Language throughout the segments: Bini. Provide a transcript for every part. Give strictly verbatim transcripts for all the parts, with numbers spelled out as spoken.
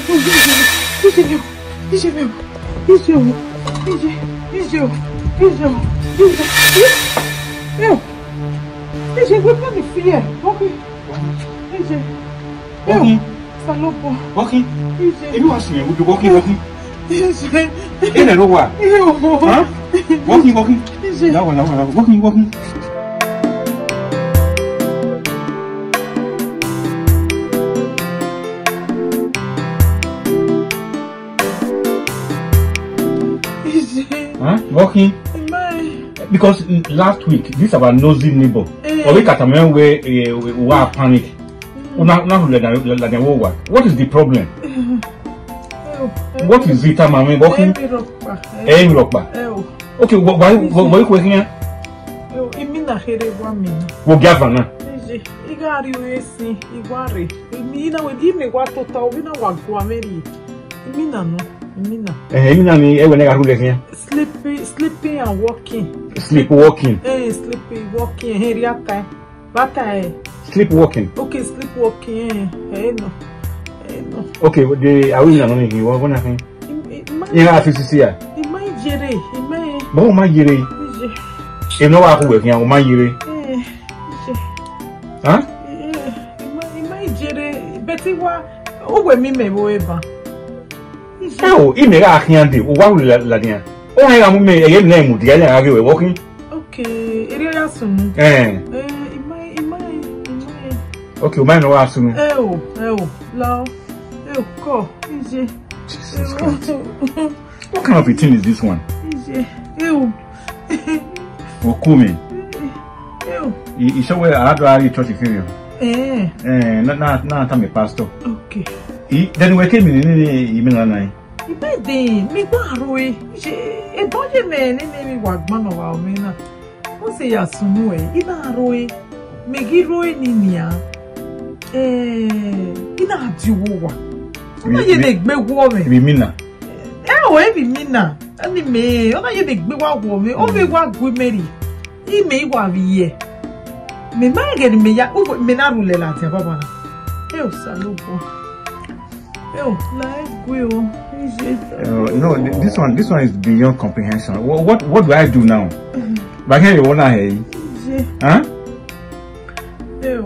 Ije, ije, ije, ije, ije, ije, ije, ije, ije, ije, we put me fear. Okay. Ije. Walking. Salobua. Walking. Ije. Ebi wa simi wudu walking, walking. Ije. Ene ro wa. Ewo. Huh? Walking, walking. Ije. Lawa, lawa, lawa. Walking, walking. Ije. Huh? Walking. Emai. Because, mm, last week, this our nosy neighbor, eh, or we catamaran we, eh, we, we are panic. Una, una ladian, ladian wo wa. What is the problem? Ewo, ewo. What is it, Ama? Walking? Emwi rhọkpa, ewo. Emwi rhọkpa. Ewo. Okay, why, why, why you here? Ewo, imina kherhe wa mina. Wo gia vana. Ije, I gha rrie ore sin, I wa rre. Imina wẹ, imẹ wa tota, ovbi na wa gua mwẹ rrie. Imina nọ, imina. Eh, imina ni, ẹwẹ ne gha rhulẹ khian. Sleeping, sleeping and walking. Sleep walking. Eh, sleeping, walking, eh, rhia tae. Vbe tae. Sleep walking. Okay, sleep walking, eh, eh, no. Eh, no. Okay, the, are we in another thing? What, what happened? I, I, I ma, you have to see here. I ma yere, I ma. But I ma yere. Ije. You know what I can work here, I ma yere. Eh, ije. Huh? Eh, I ma, I ma yere, but I wa, o we mi me bo eba. Ije. Eh, o, I me gha khian de, o wa ru la, ladian. O ha gha mu me, eye mi na mu dia ya gha ghe we walking. Okay, erriọ ya sunu. Eh. Eh, I ma, I ma, I ma. Okay, o ma nọ wa sunu. Ewo, ewo, lao. Ewo, kọ, ije. Jesus Christ. What kind of a thing is this one? Ije, ewo. Okumi. Ewo. I, I sure we a do a church if you. Eh. Eh, na, na, na, I'm a pastor. Okay. I, then we came in, in, in, in, in, in, Ibẹdẹ, mẹ gba rrọe, ije, ebọ ye mẹ nene emwi wa gban nọ vbe mwẹ na. Ọ sẹ ya sunu ẹre, I na rrọe, mẹ ghi rrọe ni nian. Eh, I na die uwu owa. Ọ na ye ne egbe wọ mwẹ. Vbe imina? Eh, o, vbe imina. Ani mẹ, ọ na ye ne egbe wa wọ mwẹ, ọ vbe wa gu mẹ rri. I mẹ I wa vbe ye. Mẹ ma ghe ne mẹ ya, u, mẹ na rhulẹ ladian baba na. Ẹ Osanobua. Eo, la egbe o, ije. Uh, no, th- this one, this one is beyond comprehension. What, what, what do I do now? But I can't even hear you. Ije. Huh? Eo.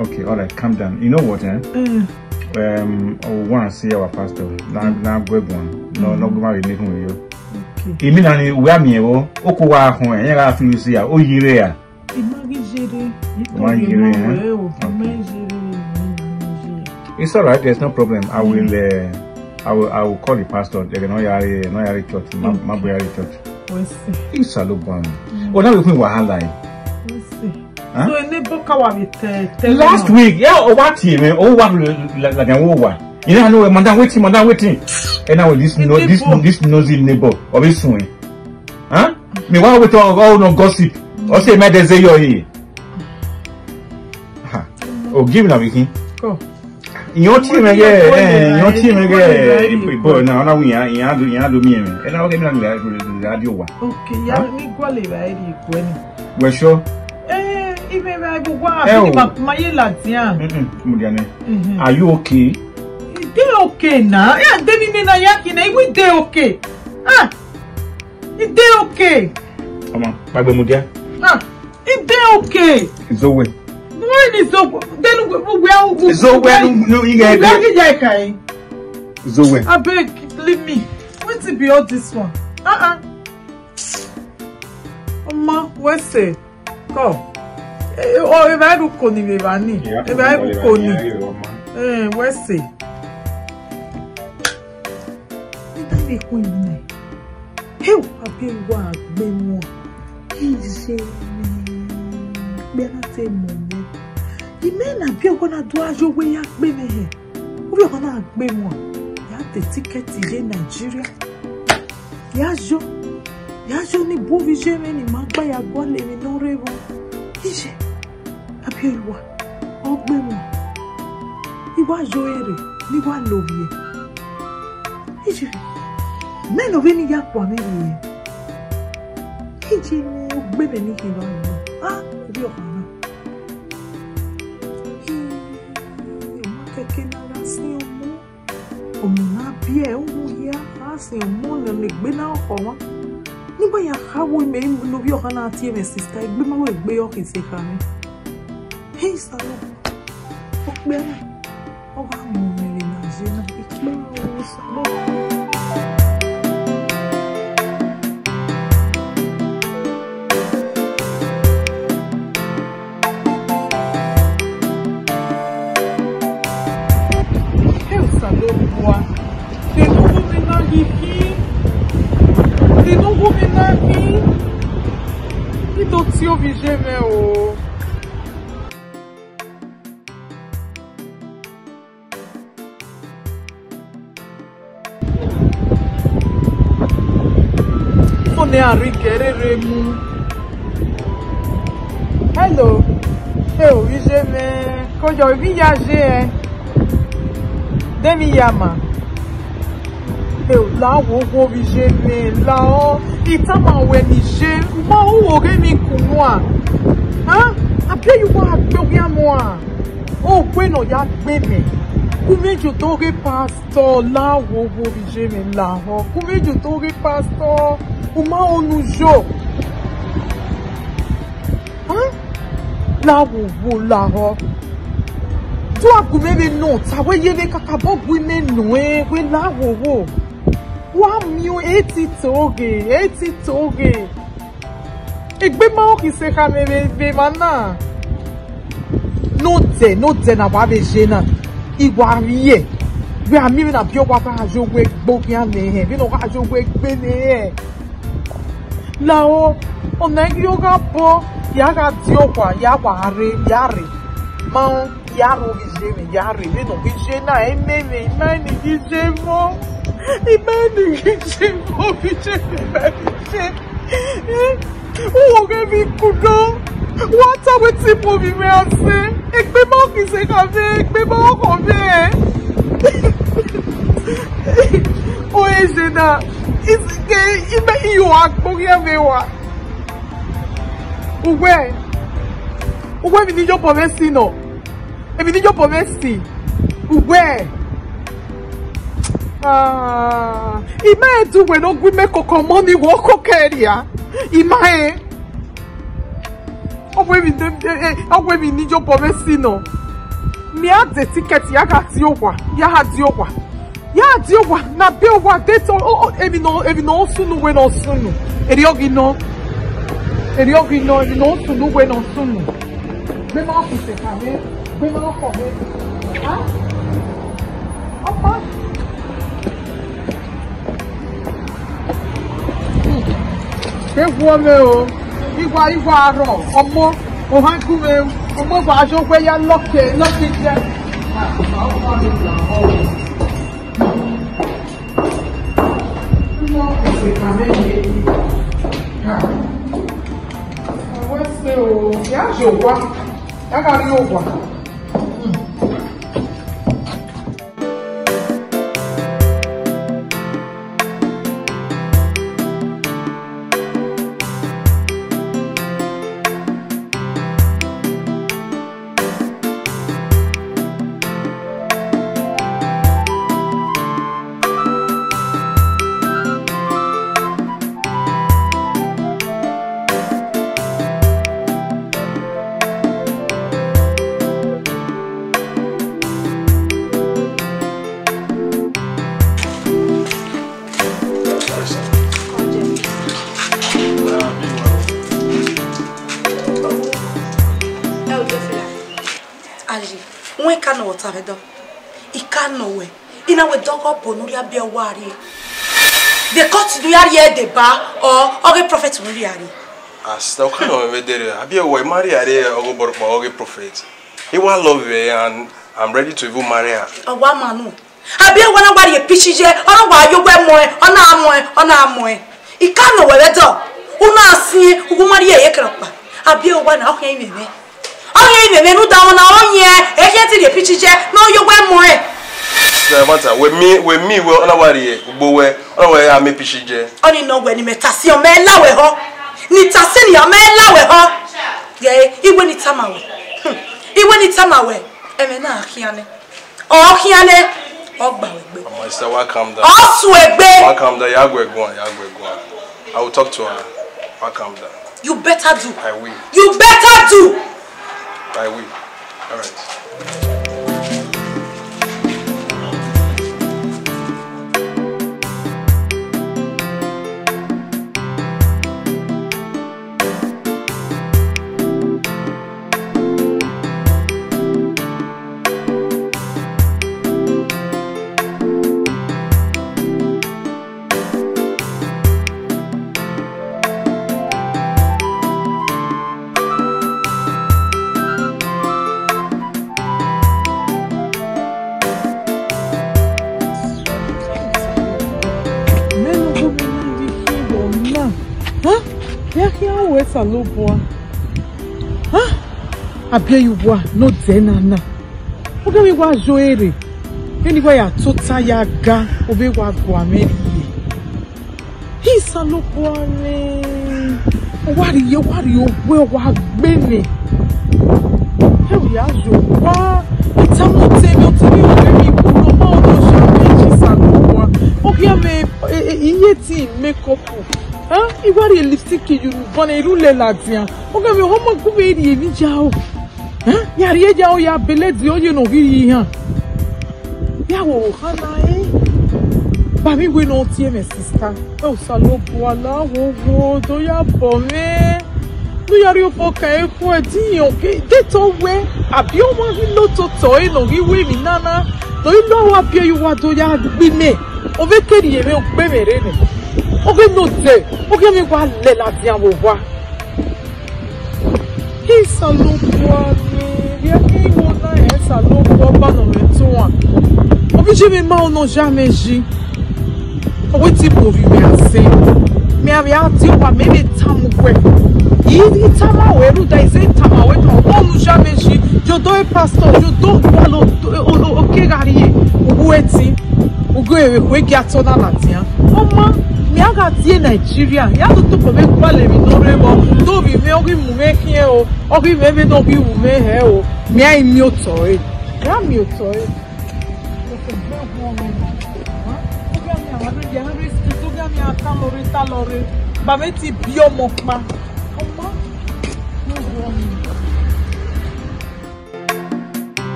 Okay, all right, calm down. You know what, eh? Mm. Um, I want to see our pastor. Na, na gwe gwan. No, no, gwe ma we ni hun yo. Okay. Imi na ni, we a mi evo, o ko wa hun, eh, ya ga fi si ya, o yi re ya. I ma ghi yere, I ma yere, eh? Okay. It's all right, there's no problem. I will, uh, I will, I will call the pastor. They can no yari, no yari church. Ma, ma bo yari church. Wẹ sẹ. Osanobua. Mm. O na be kun wahala yi. Wẹ sẹ. Huh? So, ene bọ ka wa vbe te, te last week, yeah, o wa tie me, o wa la, la, la, wo wa. You know, I know, madam, wetin, madam, wetin. And now this, no, this, this nosy neighbor, or this one. Huh? Me wa wait on all no gossip. O se me de ze yo yi. Ha. O give na wetin. Ko. Iyan tie me ge, eh, iyan tie me ge, boy na, na wi ya, iyan do, iyan do mi me. E na o give na radio wa. Okay, ya mi gua le ba eri ko ni. We sure? Eh, even ba go wa, ma ye la tian. Mm-mm, mo dia ne. Are you okay? I dey okay na. Eh, de mi me na ya ki na, I dey okay. Ah. I dey okay. Ọmọ, gbagbe mu dia. Ah, I dey okay. Zowe. Why ni Zowe? Then we, we, we are, we, Zowe, we are, no, no, you get we are it. Get Zowe. Abeg, leave me. Wetin be all this one? Uh-uh. Ọmọ, wẹ sẹ? Come. Eh, oh, eva ru ko ni vbe eva ni. Eva ru ko ni. Eh, wẹ sẹ? Ida vbe khu inu nẹ. Heu, Abiowa gbe emwa. Iye mẹ. Gbe na te mu nẹ. Imẹ na Abiowa na do ayo we ya gbe mẹ hẹ. Ovbi ọkhan na gbe emwa. Ya te tikẹti ye Nigeria. Ya yo, ya yo ni bu ovbi iye mwẹ ni ma gba ya gualọ emwi ne ọ rre vbọ. Iye, Abiowa, ọ gbe emwa. I wa yo ẹre, ne I wa lovbiẹ. Iye, mẹ ne ovbi ne I ya kua mwẹ rrie. Iye, ọ gbe mwẹ ne I khin vbe aro. Ah, ovbi ọkhan na. Ii, ọ ma kẹkẹ ne a gha sin ọmọ. Biẹ, u hia, a sẹ ọmọ nẹ ne egbe na khọ ọmwa. Ne uwa ya kha wo imẹ ne ovbi ọkhan na tie mwẹ sista, egbe ma wẹ egbe ọ khin sẹ kha mwẹ. He Osanobua, okpia na, ọ gha mu mwẹ vbe ne a ye na, ikpia Osanobua. He Osanobua, de ne u gu mwẹ na ghi khin, de ne u gu mwẹ na khin, I do tie ovbi iye mwẹ o. Fo ne a rhie igẹ rere mu. Hello. Ẹ ovbi iye mwẹ, ko yọ emwi ya ye ẹn. De emwi ya ma. Ẹ o, la wo wo ovbi iye mwẹ, la ọ. I tama wẹ ne iye, u ma ru oghe emwi ku nua. A, a biẹ ye uwa gbe oghian nua. Ogbe ne ọ ya gbe mẹ, ku mwẹ ye otọ ghe pastor, la wo wo ovbi iye mwẹ lahọ. Ku mwẹ ye otọ ghe pastor, u ma ru ne u yo. A, la wo wo lahọ. Do a gu mwẹ vbe nọ, ta wẹ ye vbe kakabọ gu imẹ nọ ẹn, wẹ la wo wo. Wa miẹn etito ghe, etito ghe. Egbe ma ọ khin sẹ kha mwẹ vbe, vbe emwa na. Ne odẹ, ne odẹ ne a wa vbe ye na, I wa rhie, wẹ a miẹn vbene a biẹ owa gha ye owẹ gbe oghian ne ehẹn, vbene ọ gha ye owẹ gbe ne ehẹn. Lahọ, ọna ghi gha bọ, ya gha die owa, ya wa rre, ya rre. Ma ya rre ovbi iye mwẹ, ya rre, vbene ọ ghi ye na, ẹmwẹ mwẹ, I ma rẹn ne I ghi ye vbọ, I ma rẹn ne I ghi ye vbọ, ovbi iye mwẹ, I ma rẹn ne I ghi ye. Uwẹ ọghe emwi ku nọ, wa ta wẹ te mu ovbi mwẹ a sẹ, egbe ma ọ khin sẹ kha mwẹ, egbe ma ọ khọ mwẹ. Ore ye na, I, I, I ma, I yo a gbe oghian vbe wa. Uwẹ, uwẹ emwi ne I ya obọ mwẹ si nọ, emwi ne I ya obọ mwẹ si, uwẹ. Ah, I ma rẹn de uwẹ ne ọ gu imẹ koko ọmọ ni wẹ ọ koko ẹre ria, I ma rẹn. Ọ wẹ emwi ne, eh, eh, ọ wẹ emwi ne I ya obọ mwẹ si nọ. Mẹ a de ticket ya gha die owa, ya gha die owa. Ya die owa, na be owa, de to, o, o, emwi nọ, emwi nọ sunu wẹ nọ sunu. Erriọ ghi nọ. Erriọ ghi nọ, emwi nọ sunu wẹ nọ sunu. Gbe ma ọ khin sẹ kha mwẹ, gbe ma ọ khọ mwẹ. Ha? Ọkpa. Ewọ mwẹ o, I wa, I wa rrọọ, ọmọ, ohan gu mwẹ, ọmọ wa ye owẹ ya lọke, lọke jẹ. Ọwẹ sẹ o, ya ye owa, ya gha rrie owa. Aye, wẹ I ka nọ wẹ ọta vbe dọ? I ka nọ wẹ, I na wẹ dọghe ọbo ne u rhia biẹ owa rrie. The court ne u ya rrie deba, ọ, ọghe prophet ne u rhia rrie. Asta, ọ ka nọ mwẹ vbe dẹrẹ, a biẹ owa, I ma rhia rrie ọghe obọ rhọkpa, ọghe prophet. I wa love her and I'm ready to even marry her. Ọ wa ma nu. A biẹ owa na wa rhie pishi ye, ọ na wa ye owẹ mọ ẹ, ọ na mọ ẹ, ọ na mọ ẹ. I ka nọ wẹ vbe dọ, u na siẹn, u gu ma rhie ye kerọkpa. A biẹ owa na, ọ khian imẹ mwẹ. Ọ yẹn imẹ mwẹ ne u da ọna, ọ yẹn, ẹ khian te rhie pishi ye, ne ọ ye owẹ mọ ẹ. Sir, mata, wẹ mi, wẹ mi, wẹ ọ na wa rhie ugbo wẹ, ọ na wẹ a mẹ pishi ye. Ọni nọ wẹ ne imẹ ta si, ọ mẹ la wẹ họ. Ne I ta si ni, ọ mẹ la wẹ họ. Ghe, iwẹ ne I tama wẹ. Hmm. Iwẹ ne I tama wẹ. Ẹmwẹ na khian nẹ. Ọ khian nẹ. Ọ gba wẹ egbe. My sister, why calm down? Ọ su egbe. Why calm down? Ya gwe guan, ya gwe guan. I will talk to her. Why calm down? You better do. I will. You better do. I will. All right. Mẹ ne ọghe mwẹ na ghi khin vbe ọna. Ha? Ya khian ru Osanobua. Ha? Abiẹyuwa ne odẹ na na. Ọ gha vbe wa yo ẹre. Vbene wa ya tota ya ga, ọ vbe wa gua mwẹ rrie. Osanobua mwẹ. Ọ wa rhie, ọ wa rhie owẹ, ọ wa gbe mwẹ. Ẹ ya yo wa. I tama otọ mwẹ, otọ mwẹ, ọ ghi vbe kuru, ọ ma ọdọ sha mwẹ, Osanobua. Ọ ghi a mwẹ, e, e, iye ti make up. Hẹn? I wa rhie lipstick ye unu, bọnẹ I rhie ladian. Ọ ghi a mwẹ, ọ ma gu mwẹ rhie emwi ya o. Hẹn? Ya rhie ya o, ya bele di oye ne ọ ghi rhie ihan. Ya wo ohan na re. Ba mi wẹ ne ọ tie mwẹ, sista. Ẹ Osanobua na wo wo, do ya bọ mwẹ. Ne u ya rhie obọ kan ekhọe, de iran ke, de te ọ wẹ, abi ọmwa ghi lototọ ẹre ne ọ ghi ru emwi nana, ne ọ ghi lọ ru Abiẹyuwa do ya gbe imẹ, ọ vbe ke rhie mwẹ, ọ gbe mwẹ rre nẹ. Ọ ghi ne odẹ, ọ ghi a mwẹ wa lẹ ladian vbe owa. Osanobua mwẹ, vbe a ghi ru ọna, Osanobua Ọba ne ọ mwẹ tuan. Ovbi iye mwẹ ma, ọ nọ ya mwẹ yi. Ọ wẹ te I bu ovbi mwẹ a sẹ. Mẹ a vbe a die owa, mẹ vbe tama uwẹ. I, I tama ruẹ, rhunmwuda I zẹ tama ruẹ kan, ọ nọ ya mwẹ yi, ye odọ e pastor, ye odọ gualọ, o, o, o, okegha rrie, uwu ẹtin, u ghe vbe khu egia tọ na ladian. Ọ ma, mẹ a gha tie Nigeria, ya do tobọ vbe gualọ emwi ne ọ rre vbọ, do ovbi mwẹ, ọ ghi mu mwẹ khian o, ọ ghi mwẹ vbene ọ ghi ru mwẹ hẹ o, mẹ a i miẹn otọ ẹre, mẹ a miẹn otọ ẹre. Ba mwẹ te biẹ ọmọ ọkpa. Ọma, ne ọ rhọ mwẹ.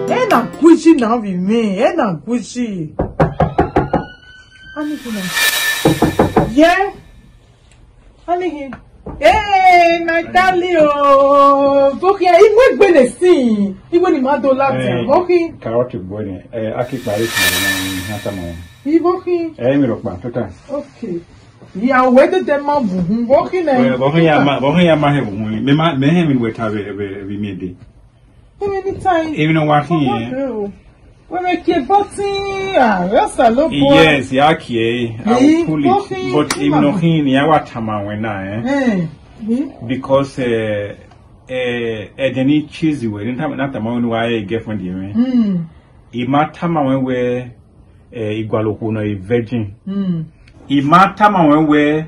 Ẹ na gu iyi na vbe mwẹ, ẹ na gu iyi. Anihina. Yẹ. Anihina. Hey, my darling, oh. Vbokhian, I mu egbe ne sin. Iwe ni ma do ladian. Eh, vbokhian. Carrot egbe ni. Eh, aki kpare kpare na, ha tama. Vbokhian. Eh, mi rhọkpa, tota. Okay. Ya wẹ dede ma bu hun, vbokhian na. Eh, vbokhian ya ma, vbokhian ya ma hẹ bu hun. Me ma, me hẹ mi wẹ ta vbe, vbe, vbe mi de. Anytime. Even though wa khin, eh. Wẹ vbe kie button, ah, that's a low boy. Yes, ya kie, I will pull it. But even though khin, ya wa tama wẹ na, eh. Eh. Because, eh, eh, eh, then he choose you, na tama, na tama wẹ wa, eh, girlfriend you, eh. Mm. I ma tama wẹ wẹ, eh, I gualọ okhuo nọ, a virgin. Mm. I ma tama wẹ wẹ,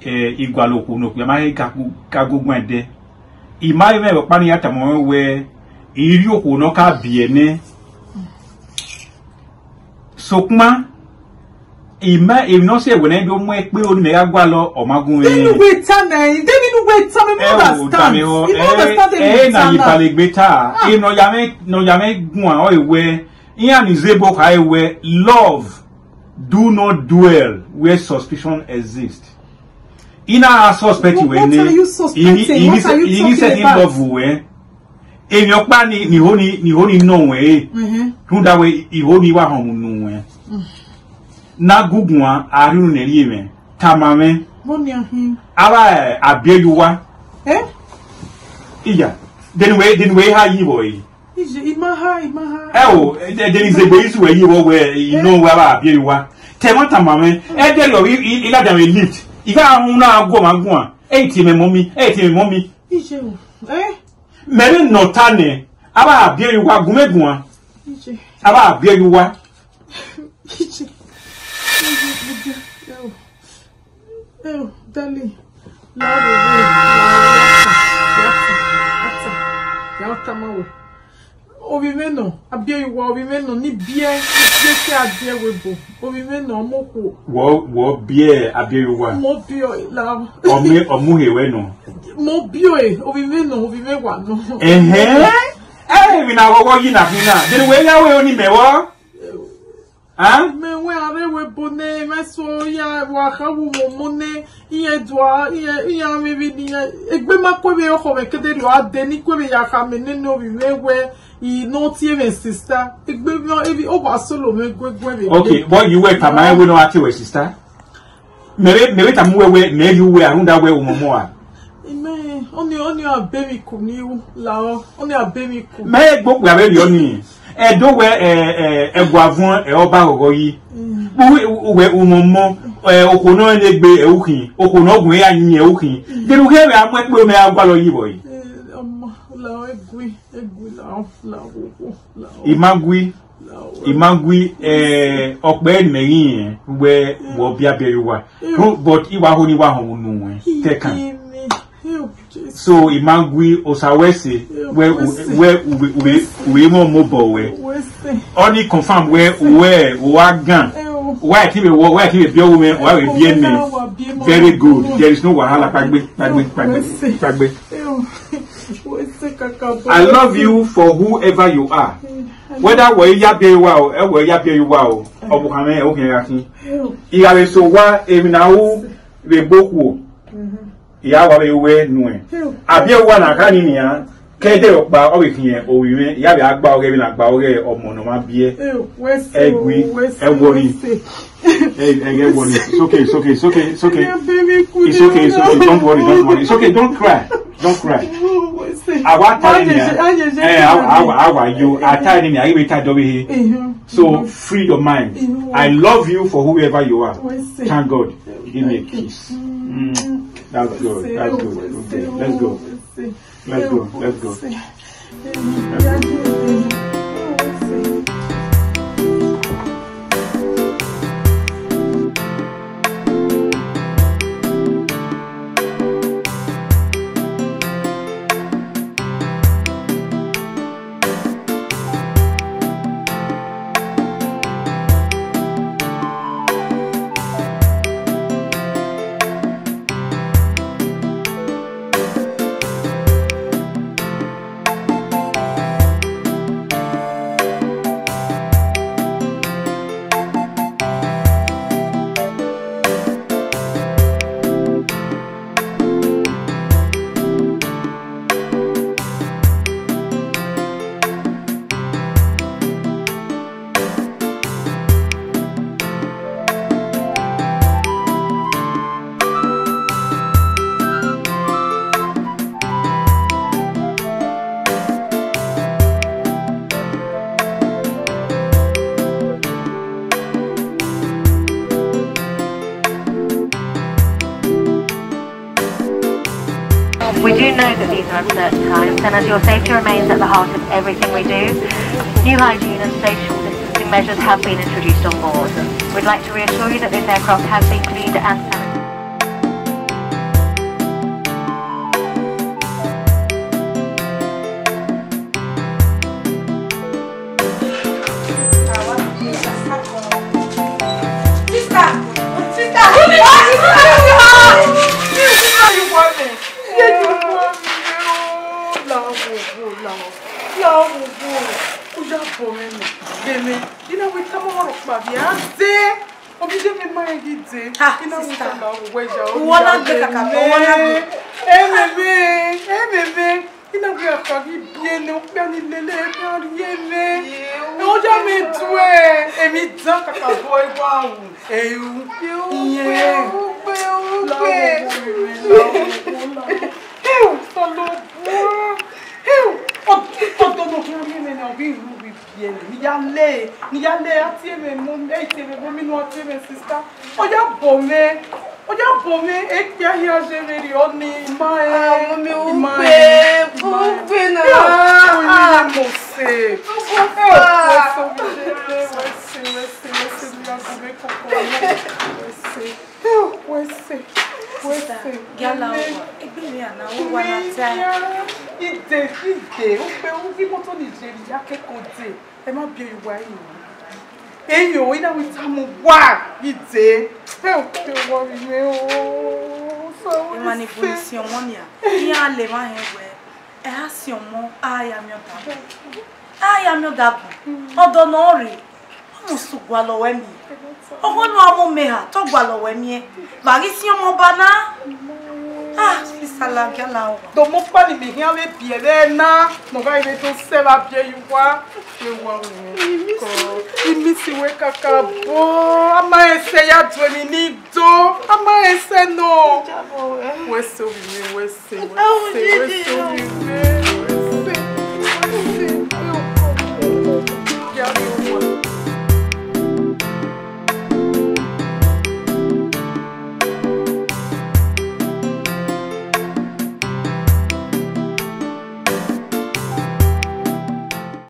eh, I gualọ okhuo nọ, okpia ma he ga gu-, ga gu guan ẹdẹ. I ma vbe mwẹ ọkpa ni ya tama wẹ wẹ, I rhie okhuo ne ọ ka biẹ nẹ. Sokpan, I ma, emwi ne ọ sẹ wẹ ne I do mu ẹkpe ro ne mẹ gha gualọ, ọ ma gun mwẹ. Then you wait time, eh? Then you wait time, I understand. Ẹ wo, dami o, you understand, eh, na yi bale gbe ta. Ah. E nọ ya mwẹ, nọ ya mwẹ guan, ọ wẹ, iran ni zẹ ebo kha wẹ, love do not dwell where suspicion exists. I na suspect wẹ nẹ. What are you suspecting? What are you talking about? Love wẹ. Emwi ọkpa ni, ni ho ni, ni ho ni nọ wẹ re. Mhm. Rhunmwuda wẹ, I ho ni wa họn unu wẹ. Mm. Na guguan, a rhie unu nẹ rhie mwẹ. Tama mwẹ. Bọ nian hin. Ava, eh, Abiẹyuwa. Eh? Iya. Then wẹ, then wẹ ha yi vbọ yi. Ije, I ma ha, I ma ha. Ẹ o, ẹ, ẹ, then izegbe isu wẹ yi vbọ wẹ, I nọ wẹ ava Abiẹyuwa. Te ẹmwata ma mwẹ, ẹ dẹrriọ, I, I, I ladian vbe lift. I gha rhunmwu na guọmwa guan. Ẹ i tie mẹ mummy, ẹ i tie mẹ mummy. Ije o, eh? Mẹ vbe nọ ta nẹ, a vbe biẹ ye uwa, gu mwẹ guan. Ije. A vbe biẹ ye uwa. Ije. Ije, ije. Eo. Eo, darling. La vbe, la vbe, ya ta, ya ta, ya ta, ya ta ma wẹ. Ovbi mwẹ nọ, a biẹ ye uwa, ovbi mwẹ nọ, ne I biẹ, ne I biẹ ke a biẹ wẹ ebo. Ovbi mwẹ nọ, ọmọ okhuo. Wọ, wọ biẹ, a biẹ ye uwa. Mo biẹ ọe, la. Ọ mu, ọ mu he wẹ nọ. Mo biẹ ọe, ovbi mwẹ nọ, ovbi mwẹ wa nọ. Ẹhẹn. Ẹ, emwi na ghọghọ yi na khin na. Dene wẹ ya wẹ oni mẹ vbọ? Huh? Mẹ wẹ a rre wẹ ebo nẹ, mẹ so ya wa kha wu momo nẹ, iran dua, iran, iran mwẹ vbe ni, egbe ma kue vbe ọkhọ mwẹ kede rhie a dẹ, ne I kue vbe ya kha mẹ nene ovbi mwẹ wẹ, I nọ tie mwẹ sister. Egbe ma, ebi, ọ wa solo mwẹ guẹguẹ vbe. Okay, but you were tama wẹ nọ a tie wẹ sister. Mẹ vbe, mẹ vbe tama wẹ wẹ, mẹ yu wẹ, a rhunmwuda wẹ u momo a. Amen. Ọni, ọni a be mi ku ni u, la ọ. Ọni a be mi ku. Mẹ gbe okpia vberriọ ni. Ẹdo wẹ, ẹ, ẹ, ẹguavuọn, ẹ, ọba ghọghọ yi. Mm. Uwẹ, uwẹ, u momo, ẹ, okhuo nọ ne egbe, ẹ, u khin. Okhuo nọ gun ya yin, ẹ, u khin. Mm. Dene u ghẹ vbe a mu ẹkpo mẹ a gualọ yi vbọ yi. Eh, ọmọ, la ọ, egui, egui, la ọ, la ọ, la ọ. I ma gui. I ma gui, eh, ọkpẹ ne imẹ ghi rẹn wẹ wọ biabiẹ ye uwa. But I wa ho ne I wa họn unu ruẹn kẹkan. So I ma gui, Osa wẹ sẹ, wẹ, wẹ, u vbe, u vbe, u vbe mwẹ ọmọ obọ wẹ. Ọni confirm wẹ, wẹ, u wa gan. Wa ki vbe wọ, wa ki vbe biẹ ọghe mwẹ, wa vbe biẹ mẹ. Very good. There is no wahala. Kpagbe, kpagbe, kpagbe, kpagbe. I love you for whoever you are. Whether wẹ ya biẹ ye uwa o, ẹ wẹ ya biẹ ye uwa o, ọ vbe okhan mwẹ, ẹ okhian gha khin. I gha vbe sẹ owa emwi ne a ru vbe egbe okhuo, I gha wa vbe ru ẹre nuẹn. A biẹ uwa na kha ni nian, ke ẹdẹ ọkpa ọ vbe khian ovbi mwẹ, I gha vbe a gba ọghe emwi ne a gba ọghe ọmọ ne ọ ma biẹ. Ẹ gui, ẹ worry. Hey, hey, get worried. It's okay, it's okay, it's okay, it's okay. It's okay, it's okay. Don't worry, don't worry. It's okay, don't cry. Don't cry. Awa ta ni, eh, awa, awa, awa, yo, a ta ni, I even ta do we. So free your mind. I love you for whoever you are. Thank God. Give me a kiss. Mm, that's good. That's good. Okay, let's go. Let's go. Let's go. We do know that these are uncertain times, and as your safety remains at the heart of everything we do, new hygiene and social distancing measures have been introduced on board. We'd like to reassure you that this aircraft has been cleaned and sanitized. Sister, sister, sister, you want me? Yeah, you want me. Oh, la wo wo, la wo wo. Oya bọ mwẹ nẹ, de mwẹ. I na wẹ tama ọmọ rhọkpa vbe a dee. Omi de mwẹ ma rẹn ghi dee. Ha, I na wẹ sister. Tama wo wẹ ya. Uwọ na gbe kaka, uwọ na gbe. Ememe, ememe. I na wẹ a ka ghi biẹ nẹ, okpia ni lele, okpia rhie mwẹ. Ye, ẹ, oya mwẹ due, emwi dan kakabọ, I wa ru. Ẹ, u, ugbe, ugbe, ugbe. Heo, Osanobua. Heo, ọ, ọ dọmọ khian rhie mwẹ nẹ, ọ ghi ru vbe ibiẹmwẹ. Ne I ya le, ne I ya le, a tie mwẹ mummy, ẹ i tie mwẹ mummy nọ, a tie mwẹ sister. Oya bọ mwẹ, oya bọ mwẹ, ekpia hia je vberriọ ni, I ma rẹn, I ma rẹn, I ma rẹn. Ide, ide, ukpe, imoto ni ye ya keko de. Ẹ ma biẹ ye uwa ẹre. Eyo, I na wẹ I tama uwa, ide. Ẹ, ukpe wọ vbe mwẹ o. Emwa ni bu ni siẹn ọmọ nia, iran le emwa hẹn wẹẹ, ẹ ha siẹn ọmọ, a ya miẹn ọdọ agbọn. A ya miẹn ọdọ agbọn. Ọdọ ne ọ rre, ọ must gualọ wẹ miẹn. Ọghọ ne ọ mu mẹ ha, te ọ gualọ wẹ miẹn. Vbe a ghi siẹn ọmọ ba na? Ah, isala giala ọmwa. Domo ọkpa ni mẹ khian vbe biẹ vbe na, ne ọ gha vbe do sẹ vbe a biẹ ye uwa. Wẹ wa wẹ kọ. I miss wẹ kakabọ. A ma rẹn sẹ ya do emwi ni do. A ma rẹn sẹ nọ. Wẹ sẹ ovbi mwẹ, wẹ sẹ, wẹ sẹ, wẹ sẹ ovbi mwẹ.